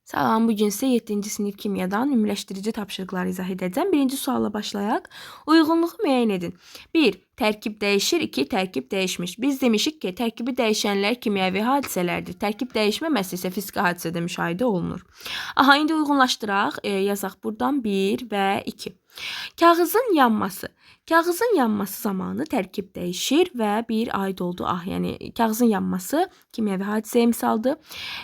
Salam, bu gün sizə 7-ci sinif kimyadan ümumiləşdirici tapşırıqları izah edəcəm. Birinci sualla başlayaq. Uyğunluğu müəyyən edin. 1. Tərkib dəyişir. 2. Tərkib dəyişmiş. Biz demişik ki, tərkibi dəyişənlər kimyəvi hadisələrdir. Tərkib dəyişməməsi isə fiziki hadisədə müşahidə olunur. Aha, indi uyğunlaşdıraq. Yazaq buradan 1 və 2. Kağızın yanması. Kağızın yanması zamanı tərkib dəyişir və 1 aid oldu A. Yəni kağızın yanması kimyəvi hadisəyə misaldır.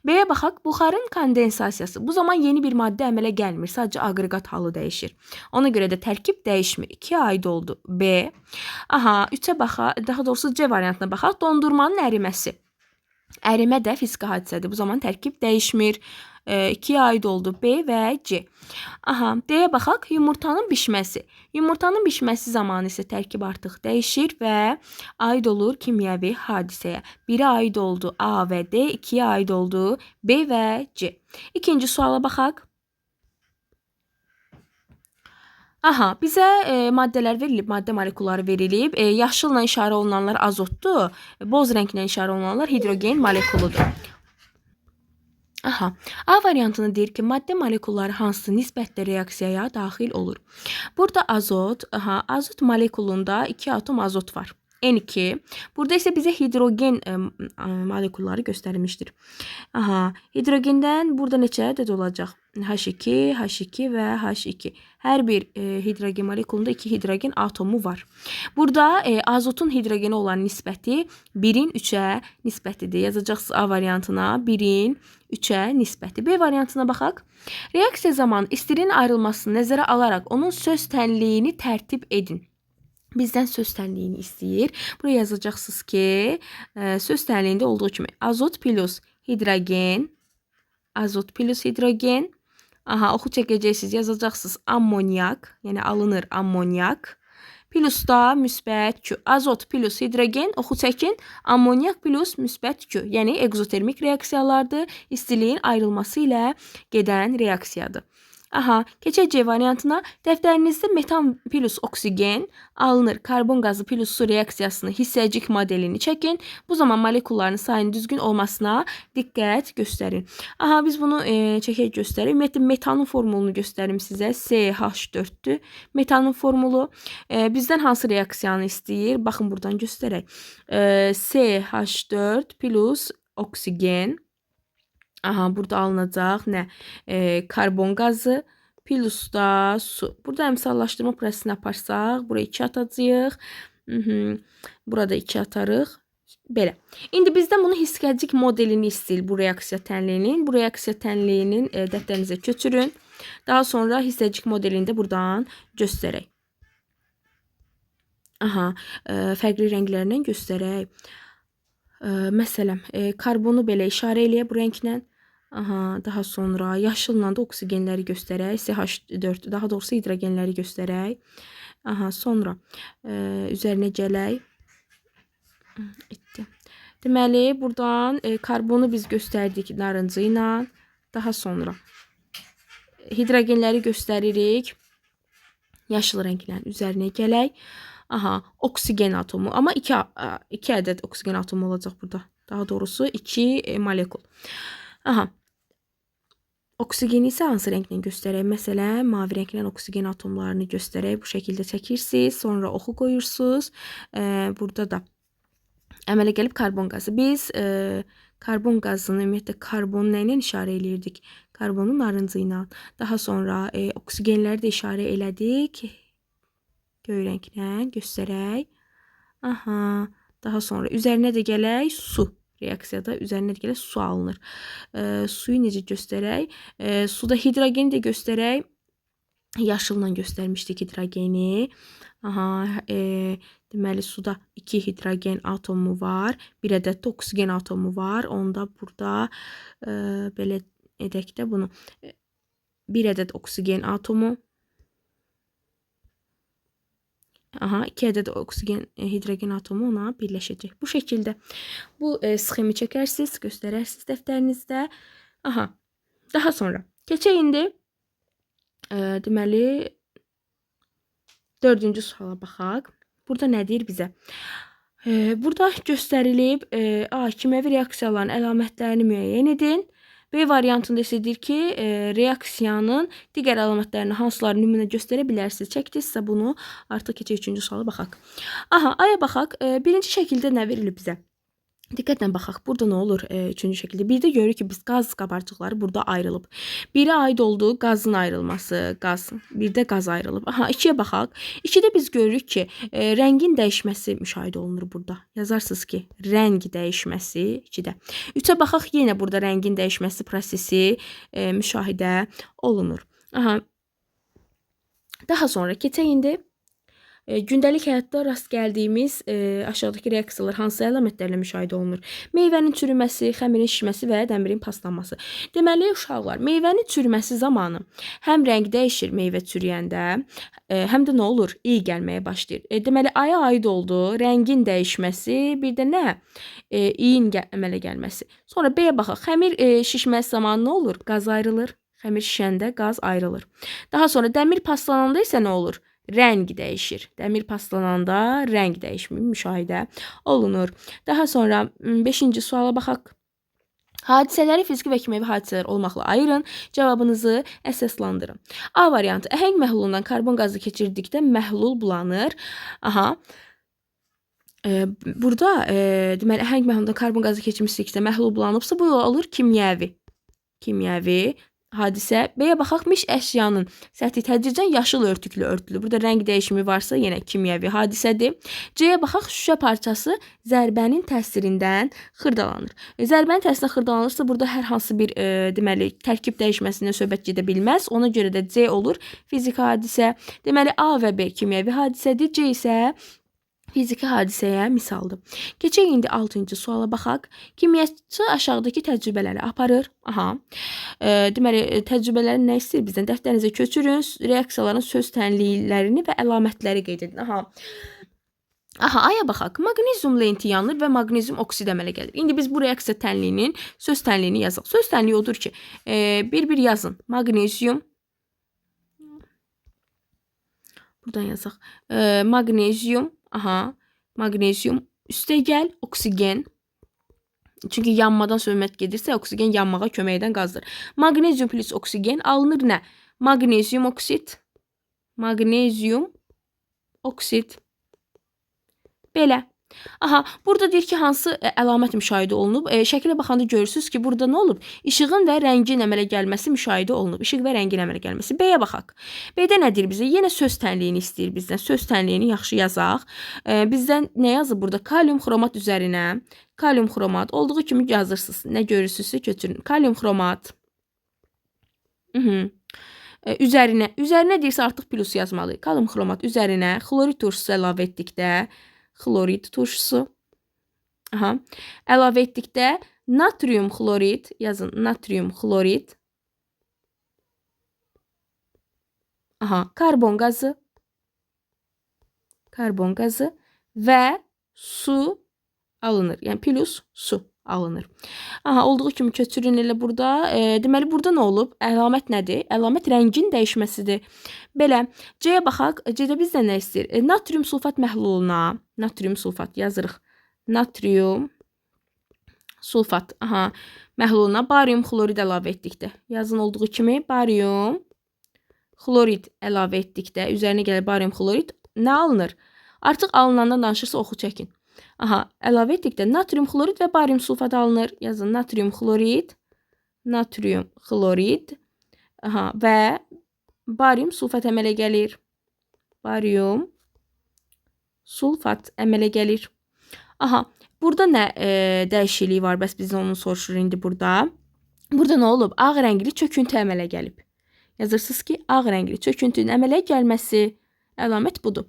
B-yə baxaq. Buxarın kondensasiyası. Bu zaman yeni bir maddə əmələ gəlmir. Sadəcə aqreqat halı dəyişir. Ona görə də tərkib dəyişmir. 2 aid oldu B. Aha, 3-ə baxaq. Daha doğrusu C variantına baxaq. Dondurmanın əriməsi. Ərimə də fiziki hadisədir. Bu zaman tərkib dəyişmir. 2-yə aid oldu B və C. Aha, D-yə baxaq. Yumurtanın bişməsi. Yumurtanın bişməsi zamanı isə tərkib artıq dəyişir və aid olur kimyəvi hadisəyə. 1-ə aid oldu A və D, 2-yə aid oldu B və C. İkinci suala baxaq. Aha, bizə maddələr verilib, maddə molekulları verilib. Yaşılla işarə olunanlar azotdur, boz rənglə işarə olunanlar hidrogen molekuludur. Aha, A variantını deyir ki, maddə molekulları hansı nisbətdə reaksiyaya daxil olur? Burada azot, aha, azot molekulunda 2 atom azot var. N2. Burada isə bizə hidrogen molekulları göstərilmişdir. Aha, hidrogenden burada neçə ədəd olacaq? H2, H2 və H2. Hər bir hidrogen molekulunda 2 hidrogen atomu var. Burada azotun hidrogeni olan nisbəti 1-in 3-ə nisbətidir. Yazacaqsınız A variantına 1-in 3-ə nisbəti. B variantına baxaq. Reaksiya zamanı istinin ayrılmasını nəzərə alaraq onun söz tənliyini tərtib edin. Bizdən söz tənliyini istəyir. Buraya yazacaqsınız ki, söz tənliyində olduğu kimi azot plus hidrogen, azot plus hidrogen. Aha, oxu çəkəcəksiniz, yazacaqsınız ammonyak, yəni alınır ammonyak. Plus da müsbət Q. Azot plus hidrogen, oxu çəkin, ammonyak plus müsbət Q. Yəni ekzotermik reaksiyalardır. İstiliyin ayrılması ilə gedən reaksiyadır. Aha, keçək C variantına. Dəftərinizdə metan plus oksigen alınır. Karbon qazı plus su reaksiyasını hissəcik modelini çəkin. Bu zaman molekulların sayının düzgün olmasına diqqət göstərin. Aha, biz bunu çəkək göstərik. Ümumiyyətlə, metanın formulunu göstərim sizə. CH4-dür. Metanın formulu. Bizdən hansı reaksiyanı istəyir? Baxın, buradan göstərək. CH4 plus oksigen. Aha, burada alınacaq nə? Karbon qazı plus da su. Burada əmsallaşdırma prosesini aparsaq, buraya 2 atacağıq. Burada 2 atarıq. Belə. İndi bizdən bunu hissəcik modelini istəyir bu reaksiya tənliyinin. Bu reaksiya tənliyinin dəftərinizə köçürün. Daha sonra hissəcik modelini də buradan göstərək. Aha, fərqli rənglərlə göstərək. Məsələn, karbonu belə işarə eləyək bu rənglə. Aha, daha sonra yaşılla da oksigenləri göstərək. CH4, daha doğrusu hidrogenləri göstərək. Aha, sonra üzərinə gələk. Etdi. Deməli, buradan karbonu biz göstərdik narıncı ilə. Daha sonra hidrogenləri göstəririk. Yaşıl rənglə üzərinə gələk. Aha, oksigen atomu. Amma 2 ədəd oksigen atomu olacaq burada. Daha doğrusu 2 molekul. Aha. Oksigeni isə hansı rənglə göstərək? Məsələn, mavi rənglə oksigen atomlarını göstərək. Bu şəkildə çəkirsiniz. Sonra oxu qoyursunuz. Burada da əmələ gəlib karbon qazı. Biz karbon qazını, ümumiyyətlə, karbonu nə ilə işarə eləyirdik? Karbonu narıncı ilə. Daha sonra oksigenləri də işarə elədik. Göy rənglə göstərək. Aha, daha sonra üzərinə də gələk su. Reaksiyada üzərinə də gələk su alınır. Suyu necə göstərək? Suda hidrogeni də göstərək. Yaşılla göstərmişdik hidrogeni. Aha, deməli suda 2 hidrogen atomu var. Bir ədəd də oksigen atomu var. Onda burada belə edək də bunu. Bir ədəd oksigen atomu. Aha, 2 ədəd oksigen, hidrogen atomu ona birləşəcək. Bu şəkildə bu sxemi çəkərsiniz, göstərərsiniz dəftərinizdə. Aha, daha sonra keçək indi. Deməli, 4-cü suala baxaq. Burada nə deyir bizə? Burada göstərilib, A, kimyəvi reaksiyaların əlamətlərini müəyyən edin. B variantında isə deyir ki, reaksiyanın digər əlamətlərini hansıları nümunə göstərə bilərsiniz. Çəkdinizsə bunu, artıq keçək 3-cü suala baxaq. Aha, A-ya baxaq. Birinci şəkildə nə verilib bizə? Diqqətlə baxaq. Burada nə olur? Üçüncü şəkildə. Bir də görürük ki, biz qaz qabarcıqları burada ayrılıb. Biri aid oldu qazın ayrılması, qaz. Bir də qaz ayrılıb. Aha, 2-yə baxaq. 2-də biz görürük ki, rəngin dəyişməsi müşahidə olunur burada. Yazarsınız ki, rəng dəyişməsi 2-də. 3-ə baxaq, yenə burada rəngin dəyişməsi prosesi müşahidə olunur. Aha. Daha sonra keçək indi. Gündəlik həyatda rast gəldiyimiz aşağıdakı reaksiyalar hansı əlamətlərlə müşahidə olunur? Meyvənin çürüməsi, xəmirin şişməsi və dəmirin paslanması. Deməli, uşaqlar, meyvənin çürüməsi zamanı həm rəng dəyişir meyvə çürüyəndə, həm də nə olur? İy gəlməyə başlayır. Deməli, aya aid oldu rəngin dəyişməsi, bir də nə? İyin əmələ gəlməsi. Sonra B-yə baxaq. Xəmir şişməsi zamanı nə olur? Qaz ayrılır. Xəmir şişəndə qaz ayrılır. Daha sonra dəmir paslananda isə nə olur? Rəng dəyişir. Dəmir paslananda rəng dəyişimi müşahidə olunur. Daha sonra 5-ci suala baxaq. Hadisələri fiziki və kimyəvi hadisələr olmaqla ayırın. Cavabınızı əsaslandırın. A variantı. Əhəng məhlulundan karbon qazı keçirdikdə məhlul bulanır. Aha. Burada deməli, əhəng məhlulundan karbon qazı keçmişiksə, məhlul bulanıbsa, bu olur kimyəvi. Kimyəvi hadisə. B-yə baxaq, miş əşyanın səthi tədricən yaşıl örtüklü örtülür. Burada rəng dəyişimi varsa, yenə kimyəvi hadisədir. C-yə baxaq, şüşə parçası zərbənin təsirindən xırdalanır. Zərbənin təsirindən xırdalanırsa, burada hər hansı bir deməli, tərkib dəyişməsindən söhbət gedə bilməz. Ona görə də C olur fiziki hadisə. Deməli, A və B kimyəvi hadisədir. C isə fiziki hadisəyə misaldır. Keçək indi 6-cı suala baxaq. Kimyaçı aşağıdakı təcrübələri aparır. Aha. Deməli, təcrübələri nə istəyir bizdən? Dəftərinizə köçürün, reaksiyaların söz tənliklərini və əlamətləri qeyd edin. Aha. Aha, aya baxaq. Maqnezium lenti yanır və maqnezium oksid əmələ gəlir. İndi biz bu reaksiya tənliyinin söz tənliyini yazaq. Söz tənliyi odur ki, bir-bir yazın. Maqnezium. Buradan yazaq. Maqnezium. Aha, maqnezium üstəgəl oksigen. Çünki yanmadan söhbət gedirsə, oksigen yanmağa kömək edən qazdır. Maqnezium plus oksigen alınır nə? Maqnezium oksid. Maqnezium oksid. Belə. Aha, burada deyir ki, hansı əlamət müşahidə olunub? Şəkilə baxanda görürsünüz ki, burada nə olub? İşığın və rəngin əmələ gəlməsi müşahidə olunub. İşıq və rəngin əmələ gəlməsi. B-yə baxaq. B-də nə deyir bizə? Yenə söz tənliyini istəyir bizdən. Söz tənliyini yaxşı yazaq. Bizdən nə yazır burada? Kalium xromat üzərinə. Kalium xromat olduğu kimi yazırsınız. Nə görürsünüzsə köçürün. Kalium xromat. Üzərinə. Üzərinə deyirsə artıq plus yazmalıyıq. Kalium xromat üzərinə xlorid turşusu əlavə etdikdə xlorid turşusu. Aha. Əlavə etdikdə natrium xlorid yazın. Natrium xlorid. Aha, karbon qazı. Karbon qazı və su alınır. Yəni plus su alınır. Aha, olduğu kimi köçürün elə burada. Deməli, burada nə olub? Əlamət nədir? Əlamət rəngin dəyişməsidir. Belə, C-yə baxaq. C-də bizdən nə istəyir? Natrium sulfat məhluluna, natrium sulfat yazırıq. Natrium sulfat, aha, məhluluna barium xlorid əlavə etdikdə. Yazın olduğu kimi barium xlorid əlavə etdikdə, üzərinə gəlir barium xlorid, nə alınır? Artıq alınandan danışırsa oxu çəkin. Aha, əlavə etdikdə natrium xlorid və barium sulfat alınır. Yazın natrium xlorid, natrium xlorid, aha, və barium sulfat əmələ gəlir. Barium sulfat əmələ gəlir. Aha, burada nə dəyişiklik var? Bəs biz onu soruşur indi burada. Burada nə olub? Ağ rəngli çöküntü əmələ gəlib. Yazırsınız ki, ağ rəngli çöküntünün əmələ gəlməsi əlamət budur.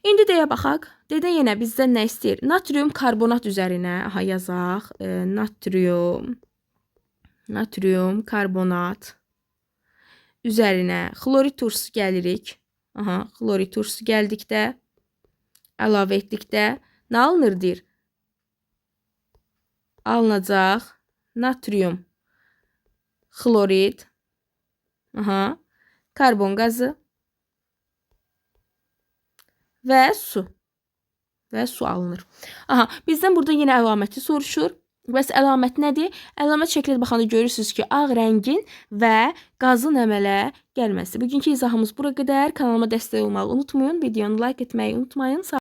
İndi D-yə baxaq. D-də yenə bizdən nə istəyir? Natrium karbonat üzərinə, aha, yazaq. Natrium karbonat üzərinə xlorid turşusu gəlirik. Aha, xlorid turşusu gəldikdə, əlavə etdikdə nə alınır deyir? Alınacaq natrium xlorid, aha, karbon qazı və su. Və su alınır. Aha, bizdən burada yenə əlaməti soruşur. Bəs əlamət nədir? Əlamət şəklə baxanda görürsünüz ki, ağ rəngin və qazın əmələ gəlməsi. Bugünkü izahımız bura qədər. Kanalıma dəstək olmağı unutmayın. Videonu like etməyi unutmayın. Sağ